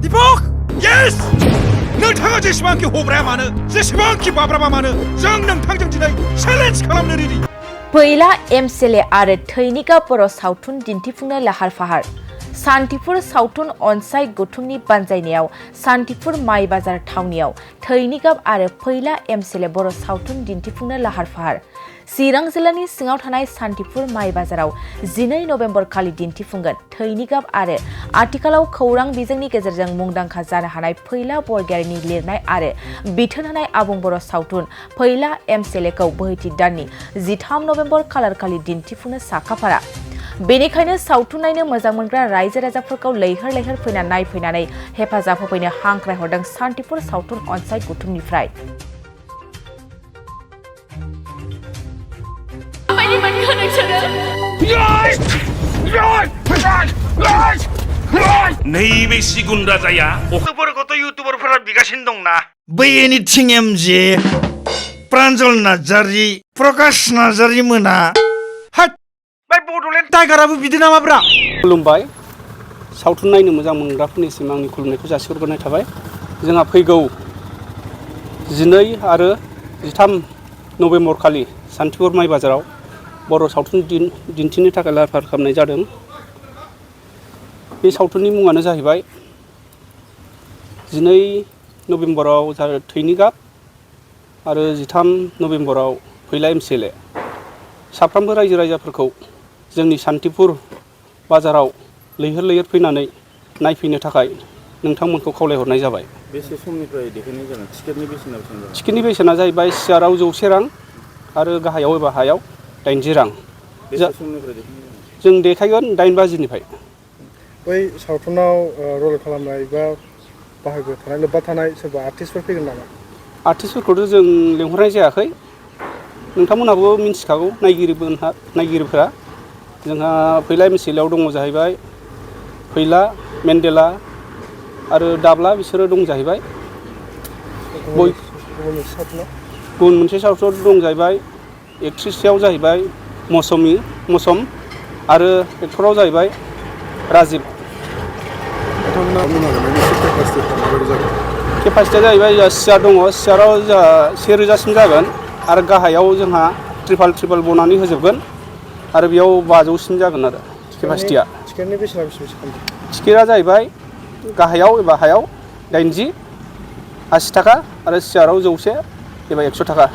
Deepak yes नोंथाङा जेसेबांखि हब्राया मानो जेसेबांखि बाब्राबा मानो जों नोंथांजों दिनै चेलेन्ज खालामनो रेडि फैला एमसीएलए आरो थैनिगा बर' सावथुन दिन्थिफुंनो लाहार फाहार सान्तिपुर सावथुन अनसाय गौथुमनि बानजायनायाव सान्तिपुर माइ बाजार थावनियाव थैनिगाब आरो फैला एमसीएलए बर' सावथुन दिन्थिफुंनो लाहार फाहार चिरां जिल्लानि सिङाव थानाय सान्तिपुर माइ बाजाराव 12 नभेम्बर खालि दिन्थिफुंगोन थैनिगाब आरो आथिखालाव खौरां बिजोंनि गेजेरजों मुंदांखा जानो हानाय फैला बरगयारिनि लिरनाय आरो बिथोन होनाय आबुं बर' सावथुन फैला एमसीएलएखौ बोहैथि दाननि 13 नभेम्बर खालारखालि दिन्थिफुंनो साखाफारा बेनिखायनो सावथुन नायनो मोजां मोनग्रा रायजो राजाफोरखौ लैहोर लैहोर फैना नायफैनानै हेफाजाब होफैनो हांख्रायहरदों सान्तिपुर सावथुन अनसाय गौथुमनिफ्राय नैबे सिगुन राजाया अखाफोरखौथ' इउटुबारफोरा बिगासिनो दंना बै एनिथिं एमजे प्रान्जल नार्जारि प्रकाश नार्जारि मोना हाट बै बड'लेण्ड टाइगाराबो बिदि नामाब्रा खुलुमबाय सावथुन नायनो मोजां मोनग्राफोरनिसिम आंनि खुलुमनायखौ जासिहरग्रोनाय थाबाय जोंहा फैगौ 12 आरो 13 नभेम्बर खालि सान्तिपुर माइ बाजाराव बर' सावथुन दिन्थिनो थाखाय लाहार फाहार खालामनाय जादों बे सावथुननि मुङानो जाहैबाय 12 नभेम्बराव थैनिगाब आरो 13 नभेम्बराव फैला एमसीएलए साफ्रोमबो रायजो राजाफोरखौ जोंनि सान्तिपुर बाजाराव लैहोर लैहोर फैनानै नायफैनो थाखाय नोंथांमोनखौ खावलायहरनाय जाबाय। बेसे समनिफ्राय देखायनाय जागोन टिकेटनि बेसेना बेसेबां जागोन? टिकेटनि बेसेना जाहैबाय सियाराव 100 रां आरो गाहायाव एबा हायाव 80 रां। बेसे समनिफ्राय देखायनाय जागोन? जों देखायगोन 8 बाजिनिफ्राय। बै सावथुनाव रल खालामनाय बा बाहागो थानाय लोब्बा थानाय सोरबा आर्टिस्टफोर फैगोन नामा? आर्टिस्टफोरखौथ' जों लेंहरनाय जायाखै नोंथांमोनहाबो मिन्थिखागौ नायगिरिफोरा जोंहा फैला एमसीएलएआव दङ जाहैबाय फैला मेन्डेला आरो दाब्ला बिसोरो दं जाहैबाय गुबुन मोनसे सावथुनाव दं जाहैबाय एक्ट्रिसआव जाहैबाय मौसम आरो एक्टराव जाहैबाय राजिब केपासिटिया जाहैबाय सियार दङ सियाराव जोंहा 1000सिम जागोन आरो गाहायाव जोंहा ट्रिपाल बनानै होजोबगोन आरो बेयाव 500सिम जागोन आरो केपासिटिया। टिकेटनि बेसेना बेसेबां? टिकेटआ जाहैबाय गाहायाव एबा हायाव 80 थाखा आरो सियाराव 100 एबा 100 थाखा।